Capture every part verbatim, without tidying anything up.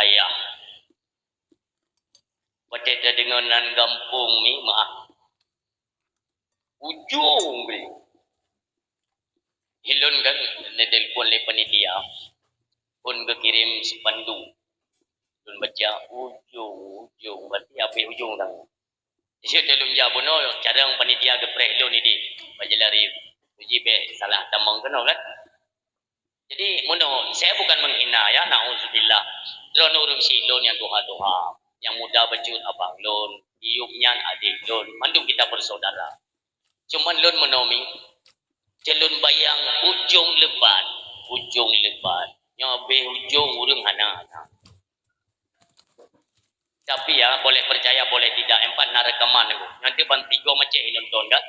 Yah. Watèe tadeungoe nan gampông mi, meu'ah. Ujông bri. Ilôn kan, neutelepon lé panitia. Phôn geukirém spanduk. Lôn baca, ujông, ujông. Berarti habéh ujông tanyoe. Jih lôn jak bunoe, carông panitia geupreh lôn idéh. Bak jalan raya. Uji bèk salah tamong keunoe kan. Jadi, meunoe, saya bukan menghina, ya, naudzubillah. Droeneuh ureueng syiek lôn nyang tuha-tuha, nyang muda bacut abang lôn, iyup nyan adék lôn, mandum kita bersaudara. Cuman lôn meunoe mi, cit lôn bayang ujông lebat, ujông lebat. Nyoe habéh ujông ureueng hana, hana. Tapi ya, boleh percaya, boleh tidak, empat na rekaman tu. Nanti ban tiga macam nonton kan.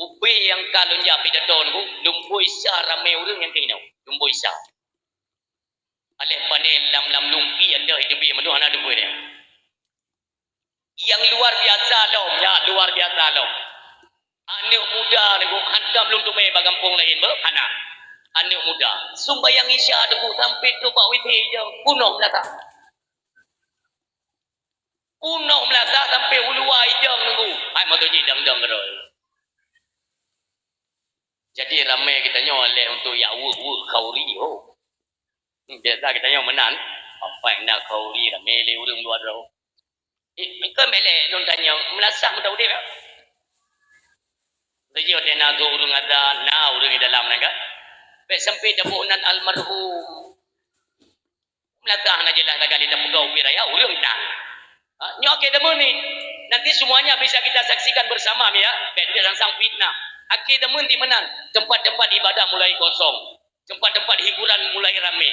Ubé nyang ka lôn jak pidato nyoe, lumbôi sa ramé ureueng nyang keunoe. Lumbôi sa. Aléh pané lam-lam lungki ateueh iteubiet mandum hana lumbôi nyan. Nyang luar biasa lom, ya, luar biasa lom. Aneuk muda nyoe hantom lôn teumé bak gampông laén, beuh, hana. Aneuk muda. Sumbayang Isya nyoe sampai trok bak WC ijong, peunoh meunasah. Peunoh meunasah sampai u luwa ijong nunggu. Hai moto jih dang-dang keudroe. Jadi ramé geutanyoe lé untuk yak weuek-weuek khauri ho. Biasa geutanyoe meunan. Apai na khauri ramé lé ureueng luwa droe. Eh, keu mélé lôn tanyong, meunasah meunan udép ya? Laju tena tu ureueng ada, na ureueng di dalam naga. Bèk sampai dapur nan almarhum. Meunasah hana jeulaih lagak lé tapeugah ubé raya ureueng tang. Ha, nyoe akhé demeun ni. Nanti semuanya bisa kita saksikan bersama ya. Bèk dia sang fitnah. Akhé demeun di meunan, tempat-tempat ibadah mulai kosong. Tempat-tempat hiburan mulai ramé.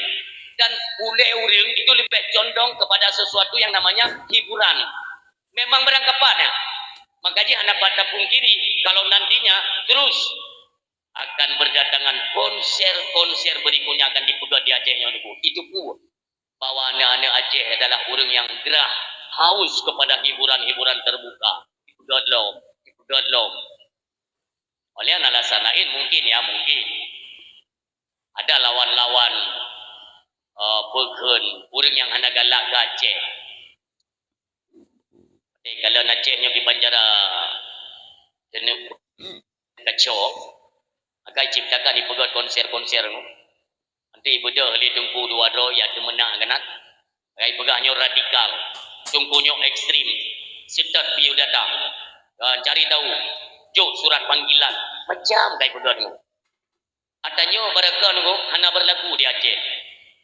Dan ulèe ureueng itu lebih condong kepada sesuatu yang namanya hiburan. Memang barangkapat ya. Maka jih hana patah pungkiri kalau nantinya terus akan berdatangan konser-konser berikutnya akan dipeugah di Aceh nyoe nunggu. Itu pun bahwa aneuk-aneuk Aceh adalah ureueng yang gerah, haus kepada hiburan-hiburan terbuka. Dipeugah lom, dipeugah lom. Oleh alasan lain mungkin ya, mungkin. Ada lawan-lawan, eh, peukheun ureueng nyang hana galak keu Aceh. Kalon Aceh nyoe kiban cara keuneuk kacok, maka ciptakan ipeugah konser-konser nyoe. Nanti ibeudôh lé teungku dua droe ya teumeunak keunan. Kai peugah nyoe radikal, teungku nyoe ekstrem, seutôt biodata. Dan cari tahu, jok surat panggilan, macam kai peugah nyoe. Ata nyoe barokon nyoe hana berlaku di Aceh.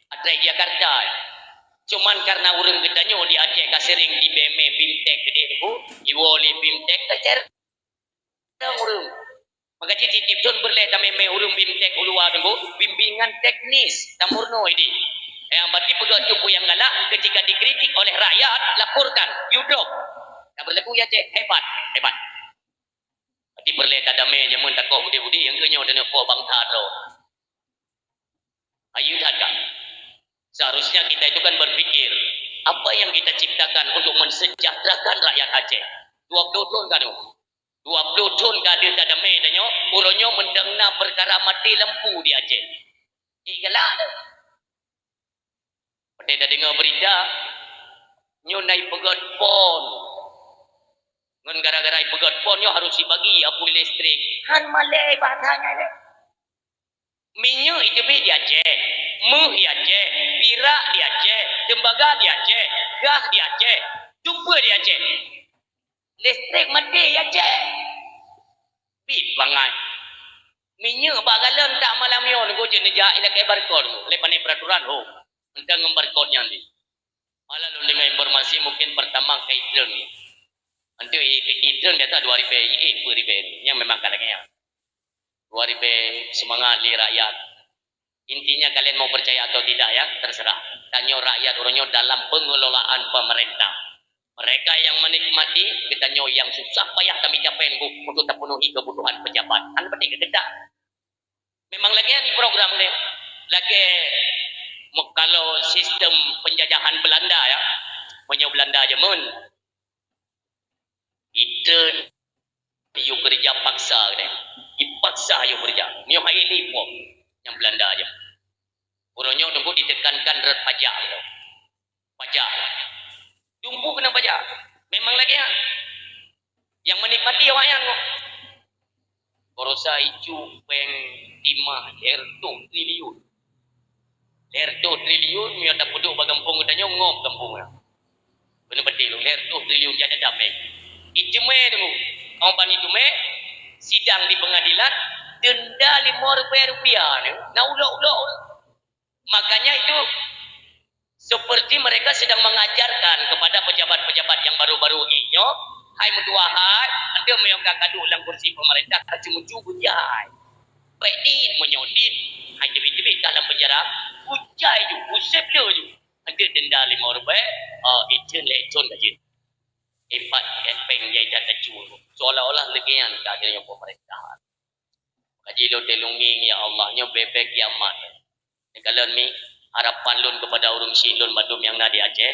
Ata di Jakarta. Cuman karena ureueng geutanyoe di Aceh ka sering dibemé bimtek geude nyoe, iwoe lé bimtek ka cer- ureueng. Maka cit tiep-tiep thon beureulee tamé-mé ureueng bimtek u luwa nyoe, bimbingan teknis tamurno idi. Nyang bati peugah tupu nyang galak ketika dikritik oleh rakyat, laporkan, yudok. Tak berlaku ya Aceh, hebat, hebat. Tapi peureulée tadamé jameun takoh budi-budi nyang keu nyoe dan nyoe poh bangsa droe. Ayu that kan? Seharusnya kita itu kan berpikir, apa yang kita ciptakan untuk mensejahterakan rakyat Aceh? Dua puluh thon ka nyoe. Dua puluh thon ka deuh tadamé tanyoe, uroe nyoe mantong na peukara maté lampu di Aceh. Ih, galak tu. Watée tadeungoe beurita, nyoe na ipeugét pon. Ngon gara-gara ipeugét pon nyoe harôh ibagi apui listrik. Han malée bahasa nyan lé. Minyeuk iteubiet di Aceh, méuh di Aceh, pirak di Aceh, teumbaga di Aceh, gas di Aceh, tupeue di Aceh. Listrik maté di Aceh. Pih bangai. Minyeuk bak galon tak malam nyoe nunggu jeuet neujak ilakée barcode nyoe, lé pané peraturan ho. Mantong ngon barcode nyan di. Malah lôn deungoe informasi mungkin Pertamax ka itreun. Antu i-, itreun biasa dua ribée, i-, peuet ribée. Nyan memang ka lagée nyan. Dua ribée seumangat lé rakyat. Intinya kalian mau percaya atau tidak ya, terserah. Tanyoe rakyat uroe nyoe dalam pengelolaan pemerintah. Mereka yang menikmati, geutanyoe nyang susah payah tamita péng bu-, untuk tapenuhi kebutuhan pejabat. Hana penting keu geutanyoe. Memang lagée nyan program nyan. Lagée me-, kalau sistem penjajahan Belanda ya. Meunyoe Belanda jameun, itreun yue keureuja paksa geutanyoe. Ipaksa yue keureuja. Meunyoe hai lé puoh nyang Belanda jameun. Uroe nyoe teungku ditekankan rot pajak geutanyoe. Pajak. Dumpu keunong pajak. Memang lagée nyan. Nyang menikmati awaknyan kok. Barosa icuk péng timah lhèe reutôh triliun. Lhèe reutôh triliun, meunyoe tapeuduek bak gampông geutanyoe, ngop gampông nyan. Beuna patéh lôn, lhèe reutôh triliun jadada péng. Icemé deungoe. Awak bani teumé, sidang di pengadilan, denda lima ribèe rupiah nyoe, na ulok-ulok. Makanya itu seperti mereka sedang mengajarkan kepada pejabat-pejabat yang baru-baru ini nyoe, hai meutuah hai, anda meunyoe ka kaduek lam kursi pemerintah, ka ceumeucue beujai. Baik dit, meunyoe dit, hai teubiet-teubiet ka lam penjara, beujai ju, useb le ju. Anda denda lima ribèe, ah, icen lé icen ka jeuet. Empat péng jai that tacue. Seolah-olah lagée nyan ka jeuet nyoe pemerintahan. Kaji lôn teuh lôn ngieng, ya Allah, nyoe bèk-bèk kiamat. Neukalon mi, harapan lôn keupada ureueng syik lôn bandum nyang na di Aceh.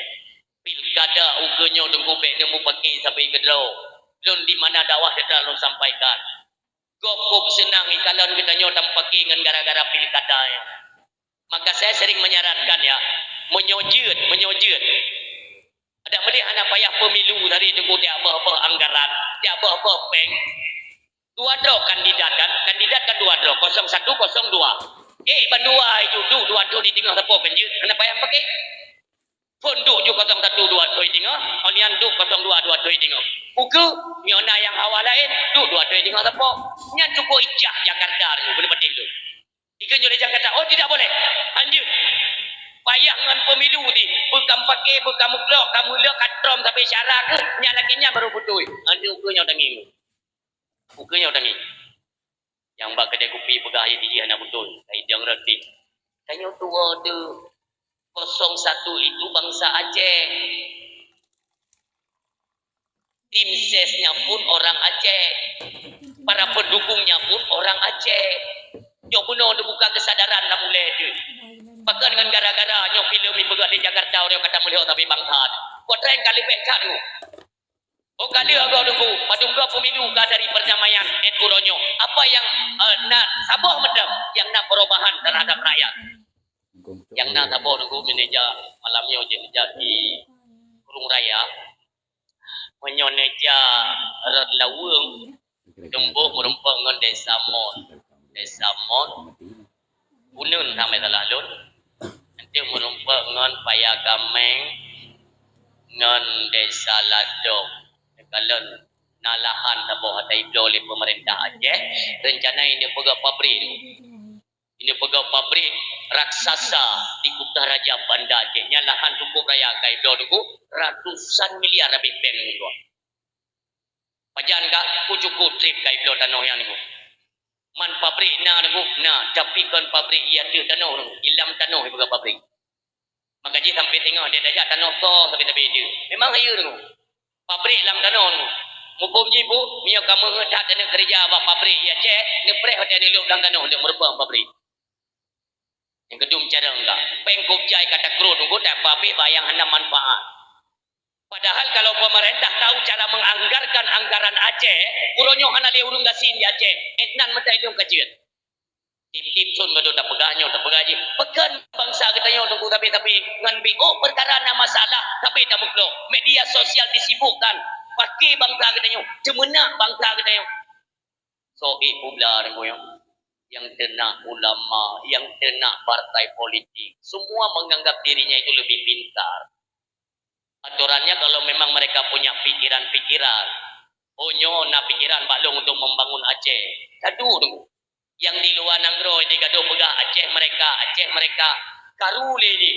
Pilkada ukeue nyoe teungku bèk neumupaki sabe keudroe. Lôn di mana dakwah teuka lôn sampaikan. Gob kôb seunang ikalon geutanyoe tamupaki ngon gara-gara pilkada nyoe. Maka saya sering menyarankan ya, meunyoe jeuet, meunyoe jeuet. Adak meudeh hana payah pemilu tadi teungku tiak boh-boh anggaran, tiak boh-boh péng. Dua droe kandidat kan? Kandidat kan dua droe, kosong satu, kosong dua. Eh, bandua aju duek dua droe di teungoh sapo kan jeuet, hana payah pakai. Phon duek ju kosong satu dua droe di teungoh, onian duek kosong dua dua droe di teungoh. Ukeue, nyoe na nyang hawa laén, duek dua droe di teungoh sapo. Nyan cukup icah Jakarta tu, beuna patéh tu. Ikeue nyoe lé Jakarta, oh tidak boleh. Lanjut. Payah ngon pemilu di, beukam pakai, beukam muklok, kamu lek katrom sampai syara ke, nyan lagi nyan baru beutôi. Nanti ukeue nyoe tangieng. Ukeue nyoe tangieng. Nyang bak kedai kupi peugah hai jih hana beutôi, hai dang roti. Tanyoe tuwoe tu kosong satu itu bangsa Aceh. Tim sesnya pun orang Aceh. Para pendukungnya pun orang Aceh. Nyoe bunoe neubuka kesadaran lam ulèe tu. Pakon ngon gara-gara nyoe filem ipeugah di Jakarta orang kata meulihat tapi bangsa. Kota yang kali pecah tu. Oh, ka lheueh goe teungku, padum goe pemilu ka dari perdamaian, eh, uroe nyoe. Apa yang, eh, na saboh mantong yang na perubahan terhadap rakyat? Yang na saboh teungku, meunyoe jak malam nyoe jeuet jak di Kurung Raya. Meunyoe neujak rot Laweueng, teumbôk meurumpok ngon Desa Mon. Desa Mon, uneun samai salah lôn. Nanti meurumpok ngon Paya Kameng, ngon Desa Ladong. Kalon na lahan saboh ata ibloe lé pemerintah Aceh, rencana ini peugah pabrik. Ini peugah pabrik raksasa di Kuta Raja Banda Aceh. Nyan lahan cukup raya ka ibloe teungku, ratusan miliar habéh péng ngon dua. Pajan ka, ku cukup trép ka ibloe tanoh nyan teungku. Man pabrik na teungku, na, tapi kon pabrik ié ateueh tanoh teungku, ilam tanoh ipeugah pabrik. Maka jih sampai teungoh dia tajak tanoh ko sabe-sabe jih. Memang hayeue teungku. Pabrik lam tanoh teungku. Muphom jih bu, meunyoe kamoe that taneuk keureuja bak pabrik ié Aceh, neupreh watèe neulôp lam tanoh untuk meureumpok pabrik. Nyang keudum carông ka. Péng kôb jai ka takrot teungku, tapi bayang hana manfaat. Padahal kalau pemerintah tahu cara menganggarkan anggaran Aceh, uroe nyoe hana lé ureueng gasien di Aceh. Eh, nan meutai lôn ka jeuet. Tiep-tiep thon ka lôn tapeugah nyoe, tapeugah jih. Pakon bangsa geutanyoe teungku tapi-tapi ngon B O perkara na masalah, tapi tamuklok. Media sosial disibukkan. Paké bangsa geutanyoe, ceumeunak bangsa geutanyoe. Soe pula teungku nyoe? Yang teunak ulama, yang teunak partai politik, semua menganggap dirinya itu lebih pintar. Aturannya kalau memang mereka punya pikiran-pikiran, oh nyoe na pikiran bak lôn untuk membangun Aceh, kadu teungku. Yang di luwa nanggroe di gadoh peugah Aceh mereka, Aceh mereka, karu lé jih.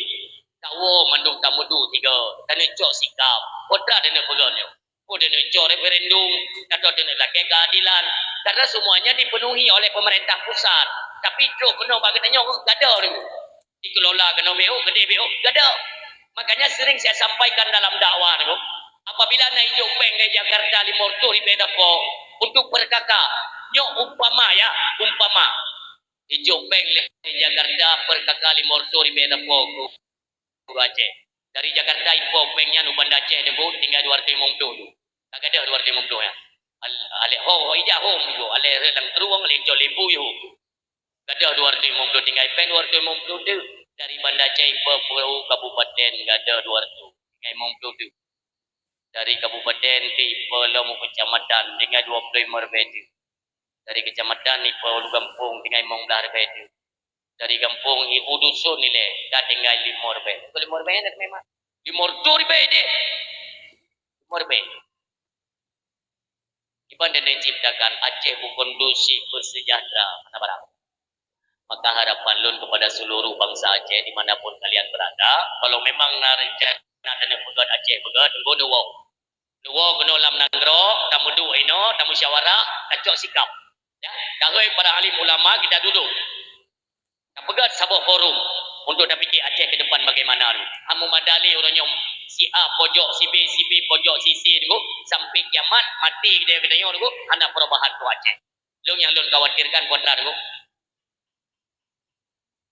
Tawoe mandum tameuduek tiga, taneuk cok sikap, peue teuma taneuk peugah nyoe. Oh, taneuk cok referendum, atau taneuk lakèe keadilan. Karena semuanya dipenuhi oleh pemerintah pusat. Tapi trok keunoe bak geutanyoe gada teungku. Dikelola keunoe B O, keudeh B O, gada. Makanya sering saya sampaikan dalam dakwah teungku, apabila na ijok péng dari Jakarta lima ratus ribu dapo untuk perkaka, nyoe umpama ya, umpama. Ijok péng dari Jakarta perkaka lima ratus ribu dapo ku Aceh. Dari Jakarta ipok péng nyan u Banda Aceh teungku tinggai dua ratus lima puluh tu. Tak gadôh dua ratus lima puluh nyan. Al-, alek ho, ho ijak hom tu. Alek rot lam kerueng, alek cok lembu yu. Gadôh dua ratus lima puluh tinggai péng dua ratus lima puluh tu. Dari Banda Aceh ipe peuet kabupaten gadôh dua reutôh limong ploh teuk. Dari kabupaten ke ipe lom u kecamatan tinggai dua ploh limong ribèe teuk. Dari kecamatan ipe u gampông tinggai limong blah ribèe teuk. Dari gampông i u dusun ilèe ka tinggai limong ribèe. Bukan limong ribèe na teuma. Limong reutôh ribèe deh. Limong ribèe. Iban dan diciptakan Aceh bukondusif, bersejahtera, hana barang. Maka harapan lôn kepada seluruh bangsa Aceh di mana pun kalian berada, kalau memang na rencana taneuk peugöt Aceh peugöt, engko neuwoe. Neuwoe keunoe lam nanggroe, tameuduek inoe, tamusyawarah, tacok sikap. Ya, kahôi para alim ulama kita duduk. Tapeugöt saboh forum untuk tapike Aceh ke depan bagaimana tu. Amu madali ureueng nyoe si A pojok si B, si B pojok si C tu, sampai kiamat mati geutanyoe tu, hana perubahan tu Aceh. Lôn nyang lôn khawatirkan kontra tu.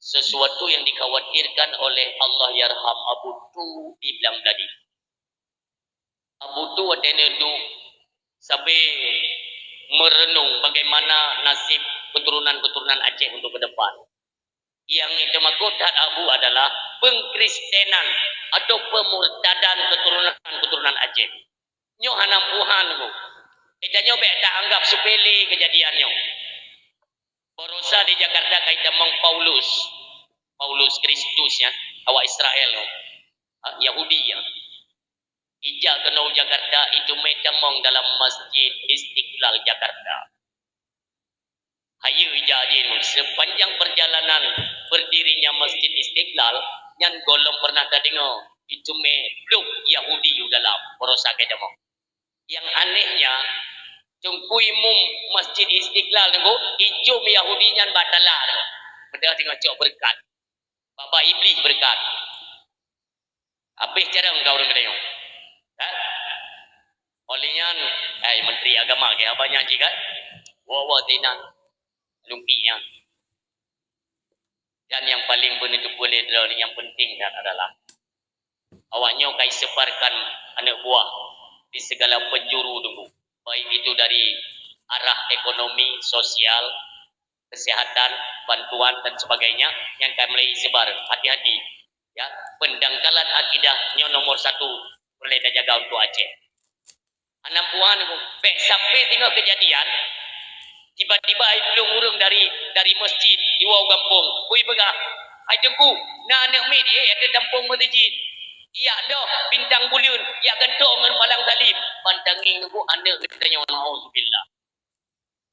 Sesuatu yang dikhawatirkan oleh Allahyarham Abu Tu di Blang Dadi. Abu Tu watèe nyan duek sabe merenung bagaimana nasib keturunan-keturunan Aceh untuk ke depan. Yang teumakot that Abu adalah pengkristenan atau pemurtadan keturunan-keturunan Aceh. Nyoe hana puhan, Bu. Kita nyoe bèk taanggap sepele kejadian nyoe. Barosa di Jakarta ka itamong Paulus. Paulus Kristus, ya, awak Israel nyoe. Ha, Yahudi, ya. Ijak keunoe Jakarta, itu meutamong dalam Masjid Istiqlal Jakarta. Hayeue ijak jih, sepanjang perjalanan berdirinya Masjid Istiqlal, nyan gohlom pernah tadeungoe itu meublok Yahudi u dalam, barosa ka itamong. Yang anehnya, Teungku Imum Masjid Istiqlal nyoe, ijom Yahudi nyan bak tala nyoe. Padahai teungoh cok beureukat. Bak-bak Iblih beureukat. Habéh carông ka ureueng geutanyoe. Kan? Oleh nyan, hai Menteri Agama, keu haba nyan cit kan? Woe-woe sinan. Lumpik nyan. Dan yang paling beuneuteupeu lé droeneuh nyang penting nyan adalah, awak nyoe ka isebarkan aneuk buah di segala penjuru Teungku, baik itu dari arah ekonomi, sosial, kesehatan, bantuan dan sebagainya yang ka mulai isebar. Hati-hati, ya, pendangkalan akidah nyoe nomor satu peureulèe tajaga untuk Aceh. Hana puhan, bèk sampai teungoh kejadian, tiba-tiba ai plueng ureueng dari, dari masjid, jiwoe u gampông, kui peugah, "Hai Teungku, na aneuk miet, eh, ateueh gampông meuseujid. Ijak doh bintang buleuen, ijak gantoe ngon palang saleb." Ban tangieng Teungku aneuk geutanyoe, naudzubillah.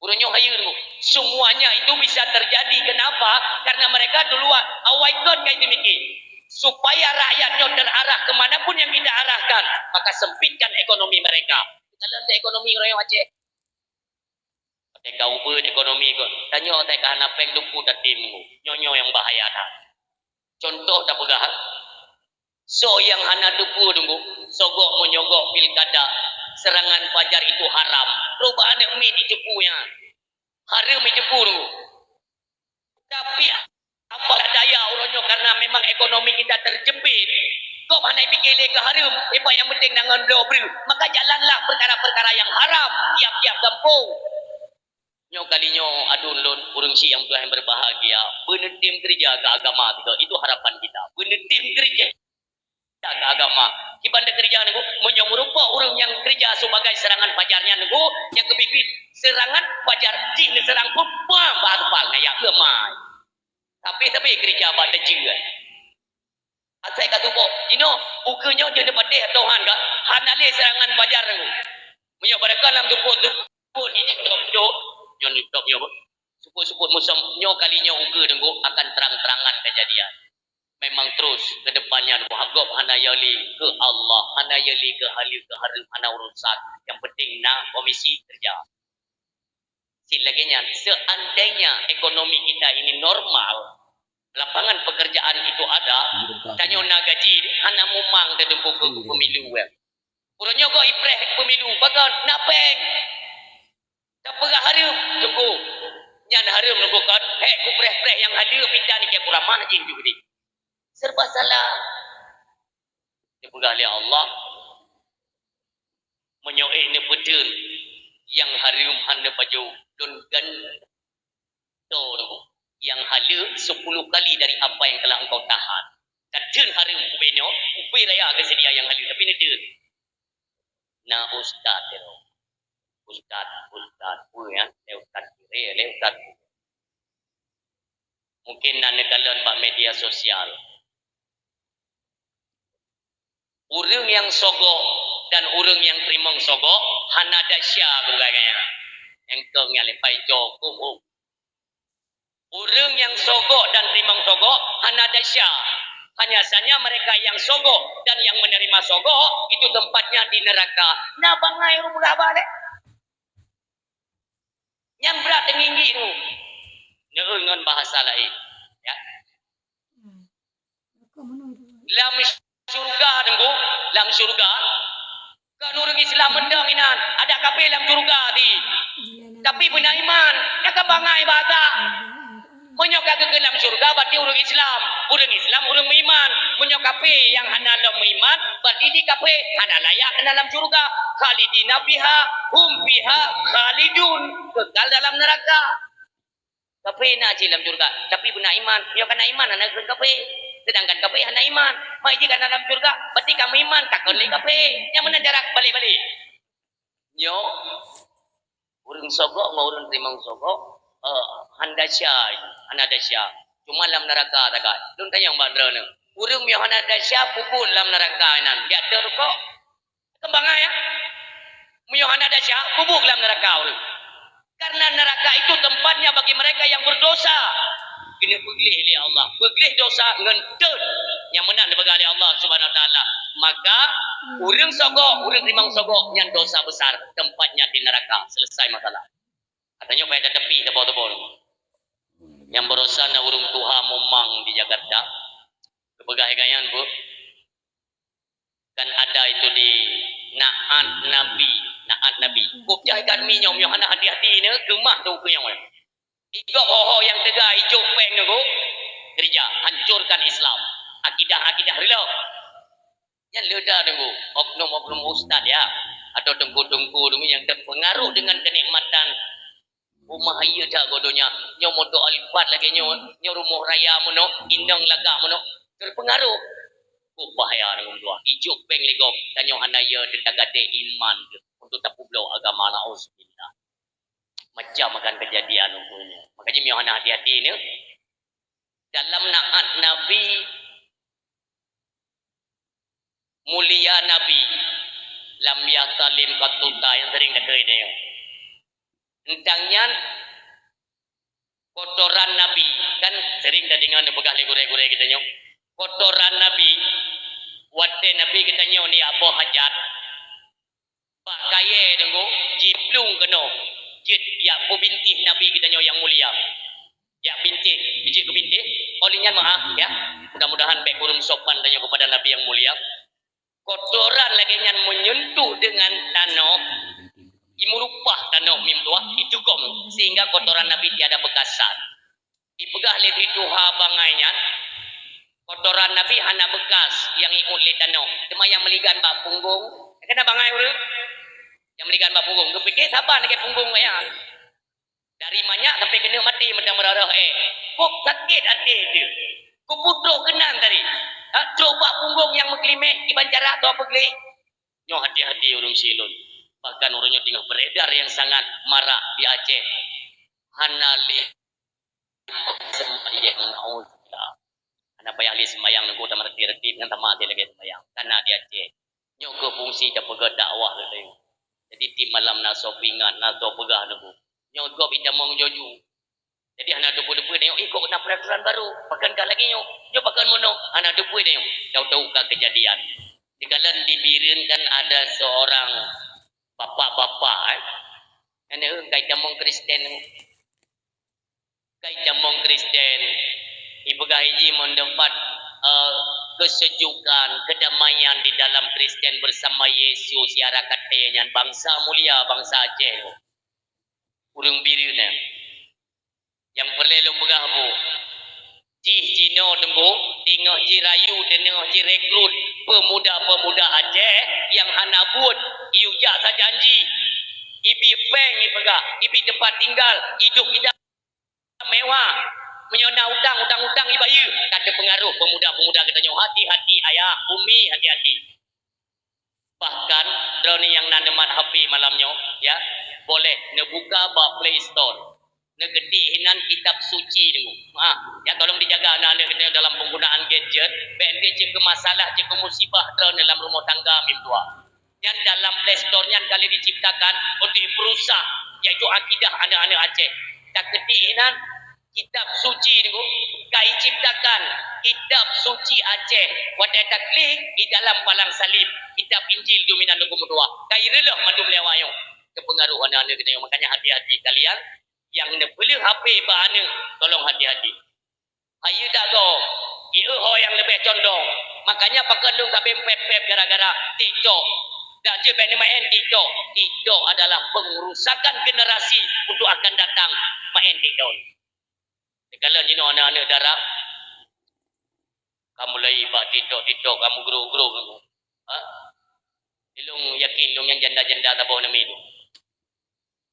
Ureueng nyoe hayeue Teungku. Semuanya itu bisa terjadi. Kenapa? Karena mereka dulu awai kon ka itu mikir. Supaya rakyat nyoe terarah ke mana pun yang kita arahkan, maka sempitkan ekonomi mereka. Dalam ekonomi ureueng nyoe Aceh. Watèe ka ubit ekonomi kon. Tanyoe watèe ka hana péng Teungku tatem Teungku. Nyoe-nyoe nyang bahaya that. Contoh tapeugah, soe nyang hana teupeu Teungku, sogok menyogok pilkada, serangan fajar itu haram. Coba aneuk miet jiteupeu nyan. Hareuem jiteupeu Teungku. Tapi apa daya ureueng nyoe karena memang ekonomi kita terjepit. Kok hana pike lé keu hareuem, ipa nyang penting na ngon bloe breueh. Maka jalanlah perkara-perkara yang haram tiap-tiap gampông. Nyoe kali nyoe aduen lôn ureueng syiek nyang tuhan berbahagia, beuneutem keureuja keu agama kita. Itu harapan kita. Beuneutem keureuja keu agama. Kiban teukeureuja Teungku, meunyoe meurumpok ureueng nyang keureuja sibagai serangan fajar nyan Teungku, nyang keubiet-biet serangan fajar jih neuseurang peuet bang bak teupal ngon ayah keumai. Tapi-tapi keureuja bak teujeue. Asai ka tuboh, inoe, ukeue nyoe jeuet neupatéh Tuhan ka, hana lé serangan fajar Teungku. Meunyoe barangkalam tuboh-tuboh di TikTok, nyoe TikTok nyoe, sukut-sukut musom, nyoe kali nyoe ukeue Teungku akan terang-terangan kejadian. Memang terus ke depannya Teungku, gob hana yali keu Allah, hana yali keu haleue keu hareuem, hana urusan. Yang penting na komisi kerja. Cit lagèe nyan, seandainya ekonomi kita ini normal, lapangan pekerjaan itu ada, tanyoe na gaji, hana mumang teuh Teungku keu pemilu, ya. Uroe nyoe gob ipreh pemilu, pakon? Na péng. Tapeugah hareuem, Teungku. Nyan hareuem Teungku kon, hék kupreh-preh nyang haleue mita nike kuramah jih juga. Serba salah. Dipeugah lé Allah, meunyoe ék neupeuteun nyang hareuem hana pajoh, lôn gantoe Teungku. nyang haleue sepuluh kali dari apa yang telah engkau tahan. Tatheun hareuem ubé nyoe, ubé raya geuseudia nyang haleue, tapi neudeuh. Na ustaz, ustaz, ustaz, peue nyan? Lé ustaz kiri, lé ustaz. Mungkin na neukalon bak media sosial. Ureuëng nyang sogok dan ureuëng nyang teurimong sogok hana desya, gurée gaya. Nyang keu nyan lepai jo hukum. Ureuëng nyang sogok dan teurimong sogok hana desya. Hanya saja mereka yang sogok dan yang menerima sogok itu tempatnya di neraka. Na bangai ureuëng meulah bak lé. Nyan brat teunginggi tu. Neu ngon bahasa lain. Ya. Lam syurga, Teungku, lam syurga, kon ureuëng Islam mantong inan, ada kafé lam syurga di. Tapi beuna iman, nyan ka bangai bak agam. Meunyoe ka geukheun lam syurga, berarti ureuëng Islam. Ureuëng Islam, ureuëng meuiman. Meunyoe kafé nyang hana lom meuiman, berarti di kafé hana layak keunan lam syurga. Khalidina fiha, hum fiha khalidun. Kekal dalam neraka. Kafé na cit lam syurga, tapi beuna iman. Meunyoe kana iman, hana geukheun kafé. Sedangkan kafé hana iman. Mai jih kana lam syurga, berarti ka meuiman, takon lé kafé. Nyang meunan cara balek-balek. Nyoe, ureuëng sogok ngon ureuëng teurimong sogok, eh, hana desya, hana desya. Cuma lam neraka sagai. Lôn tanyong bak droeneuh. Ureuëng meunyoe hana desya, peubuet lam neraka inan. Biak teu rukok. Keumbang ya. Meunyoe hana desya, peubuet lam neraka ureuëng. Karena neraka itu tempatnya bagi mereka yang berdosa. Keuneuk peugleh lé Allah. Peugleh dosa ngon teuh. Nyang meunan dipeugah lé Allah Subhanahu Wa Taala. Maka, ureuëng sogok, ureuëng teurimong sogok, nyan dosa besar. Tempatnya di neraka. Selesai masalah. Katanya payah tateupi teuboh-teuboh. Nyang barosa na ureuëng tuha mumang di Jakarta. Geupeugah lagée nyan, Bu. Kan ada itu di Na'at Nabi, Na'at Nabi. Kok jai kat mi nyoe, nyoe hana hati-hati ni, keumah tu ke nyoe. Igop ho-ho nyang teuga ijok péng nyoe, geurija, hancurkan Islam. Akidah-akidah riloh. Nyan leuda deungoe, oknum-oknum ustaz ya, atau teungku-teungku deungoe nyang terpengaruh dengan kenikmatan Uma, iya that godonya, nyoe moto Alphard lagée nyoe, nyoe rumoh raya meunoe, inong lagak meunoe, terpengaruh. Oh, bahaya nanggung dua. Ijok péng lé gob, tanyoe hana iya teuka gadée iman geuh untuk tapubloe agama, naudzubillah. Macam akan kejadian umpamanya. Makanya meuhana hati-hati ni. Dalam naat Nabi, mulia Nabi, lam yahtalim qattu, nyang sering takheun tanyoe. Teuntang nyan, kotoran Nabi, kan sering tadeungoe neupeugah lé gurée-gurée geutanyoe. Kotoran Nabi, watée Nabi geutanyoe neujak boh hajat, bak kayée deungoe, jiplueng keunoe, jeuet jak peubintéh Nabi geutanyoe nyang mulia. Jak bintéh, jeuet keu bintéh, oh lheueh nyan meu'ah, ya. Mudah-mudahan bék kureueng sopan tanyoe keupada Nabi nyang mulia. Kotoran lagée nyan meunyentuh deungon tanoh, imeurupah tanoh mim tuah, itukom, sehingga kotoran Nabi tiada beukasan. Ipeugah lé si tuha bangai nyan, kotoran Nabi hana beukas nyang iôt lé tanoh, teuma nyang meuligan bak punggong, keunan bangai ureuëng, nyang meuligan bak punggong, geupike saban lagée punggong ayat. Dari manyak sampai keuneuk maté meuteumé meurarah éh. Kok sakét até teuh. Kok putôh keunan tadi. Ha, trok bak punggong nyang meukeulimeh, iban jarak toh peugleh. Nyoe hati-hati ureuëng silon. Bahkan ureuëng nyoe teungoh beredar nyang sangat marak di Aceh. Hana lé seumayang, naudzubillah. Hana payah lé seumayang, nunggu tameureuti-reuti ngon tamaté lagée seumayang. Kana di Aceh. Nyoe keuh fungsi tapeugét dakwah lé. Jadi, tiep malam na soe peuingat, na soe peugah nunggu. Nyoe gob itamong joju. Jadi, hana teupeu-teupeu nyoe, ih, kok na peuraturan baru. Pakon ka lagée nyoe. Nyoe pakon meunoe. Hana teupeu nyoe. Tahu-tahu ka kejadian. Di kalan di Bireuen kan ada seorang bapak-bapak, eh. Kan dia, eh, ka itamong Kristen. Kai tamong Kristen, ipeugah iji meundapat, eh, kesejukan, kedamaian di dalam Kristen bersama Yesus, ya rakat nyan bangsa mulia, bangsa Aceh. Ureuëng Bireuen nyan. Nyang peureulée lôn peugah bu, jih jinoe teungku, teungoh jirayu, teungoh jirekrut pemuda-pemuda Aceh nyang hana buet, iyue jak sajanji, ibi péng ipeugah, ibi teumpat tinggal, idop indah mewah. Meunyoe na utang, utang-utang ibayeue, ka teupeungaruh peumuda-peumuda geutanyoe. Hati-hati ayah, umi, hati-hati. Bahkan droeneuh nyang na neumat H P malam nyoe, ya, boleh neubuka bak Play Store. Neuketik hinan kitab suci nyoe. Ah, ya, tolong dijaga aneuk-aneuk geutanyoe dalam penggunaan gadget. Bèk cit keu masalah, cit keu musibah droeneuh lam rumoh tangga meutuah. Nyan dalam Play Store nyan ka lheueh diciptakan oleh perusahaan, yaitu akidah aneuk-aneuk Aceh. Taketik hinan kitab suci nyoe ka iciptakan, kitab suci Aceh. Watèe taklik di dalam palang salib, kitab Injil jeuminan Teungku meutuah. Ka ireuleuh mandum lé awak nyoe. Teupeungaruh aneuk-aneuk geutanyoe. Makanya hati-hati kalian nyang neupeuleueh H P bak aneuk, tolong hati-hati. Hayeue dak gob, ieu ho nyang leubeh condong. Makanya pakon lôn sabe pèp-pèp gara-gara TikTok. Dak jeuet bèk neumaén TikTok. TikTok adalah pengerusakan generasi untuk akan datang maén TikTok. Sikalon jinoe aneuk-aneuk dara, ka mulai bak TikTok, TikTok, ka meugrow-grow. Ha? Ilôn yakin lôn nyan janda-janda saboh namiet.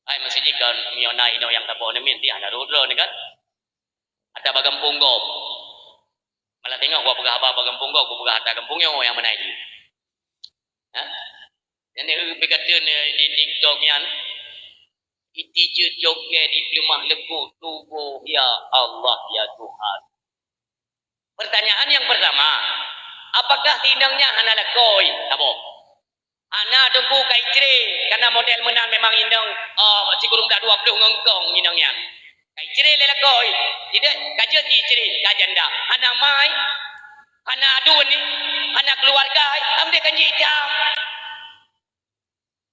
Hai, masih jih kan, meunyoe na inoe nyang saboh namiet, dia na rot droeneuh kan? Ata bak gampông gob. Malah teungoh gua peugah haba bak gampông gob, gua peugah ata gampông nyoe nyang meunan jih. Ha? Nyan, eh, pih ka teun, eh, di TikTok nyan, iti jeuet joget, ipeuleumah leukuh tuboh, ya Allah, ya Tuhan. Pertanyaan yang pertama, apakah si inong nyan hana lakoe? Saboh. Hana, Teungku, ka icre, karena model meunan memang inong, eh, sikureueng blah dua ploh ngon kong inong nyan. Ka icre lé lakoe. Tidak, ka jeuet icre, ka janda. Hana mai, hana aduen, hana keluarga, am dia kan jeuet itam.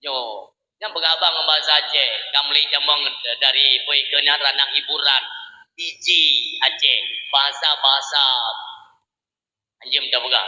Nyoe, nyang peugah abang ngon bahasa Aceh, ka mulai tamong dari boy keunan ranah hiburan, D J Aceh, bahasa-bahasa anjeum tapeugah.